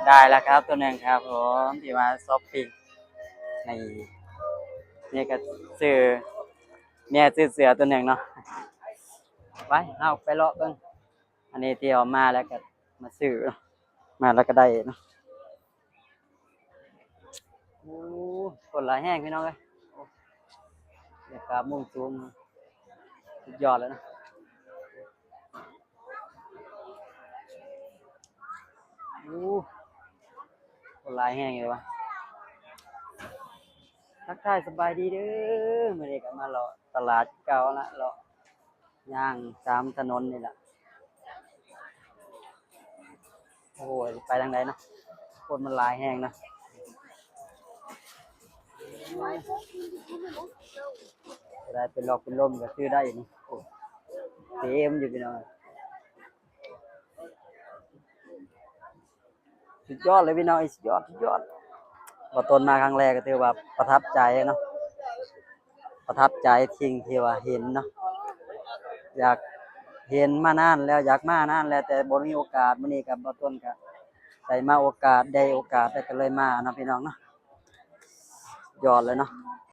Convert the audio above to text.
ໄດ້ແລ້ວຄັບ ຕົວໜຶ່ງຄັບຜົມ ທີ່ມາຊັອບປິງ. ນີ້ ນີ້ກໍຊື້ ເມຍຊື້ເສື້ອຕົວໜຶ່ງເນາະ. ໄປ ເຮົາໄປເລາະເບິ່ງ. ອັນນີ້ທີ່ເຮົາມາແລ້ວກໍມາຊື້ເນາະ ມາແລ້ວກໍໄດ້ເນາະ. ໂອ້ ຄົນຫຼາຍແຮງພີ່ນ້ອງເອີຍ. ໂອ້ ບັນຍາກາດມຸມສູງ ສຸດຍອດເລີຍເນາະ. ໂອ້ ຄົນຫຼາຍແຮງເລີຍວ່າ. ທັກທາຍສະບາຍດີເດີ ມື້ນີ້ກໍມາເລາະຕະຫຼາດເກົ່າລະ ເລາະຍ່າງຕາມຖະໜົນນີ້ລະ. ໂອ້ຍ ໄປທາງໃດເນາະ ຄົນມັນຫຼາຍແຮງເນາະ. ໄດ້ເປັນລອກເປັນລົມກໍຊື້ໄດ້ນີ້. ໂອ້ ເຕັມຢູ່ພີ່ນ້ອງ. ສຸດຍອດເລີຍພີ່ນ້ອງເອີຍ ສຸດຍອດ ສຸດຍອດ. ບ່າວຕົ້ນມາຄັ້ງແລກກໍຖືວ່າປະທັບໃຈເນາະ ປະທັບໃຈສິ່ງທີ່ວ່າເຫັນເນາະ. ຢາກເຫັນມານານແລ້ວ ຢາກມານານແລ້ວ ແຕ່ບໍ່ມີໂອກາດ. ມື້ນີ້ກໍບ່າວຕົ້ນກໍໄດ້ມາໂອກາດ ໄດ້ໂອກາດແລ້ວກໍເລີຍມາເນາະພີ່ນ້ອງເນາະ. ຍອດເລີຍເນາະ.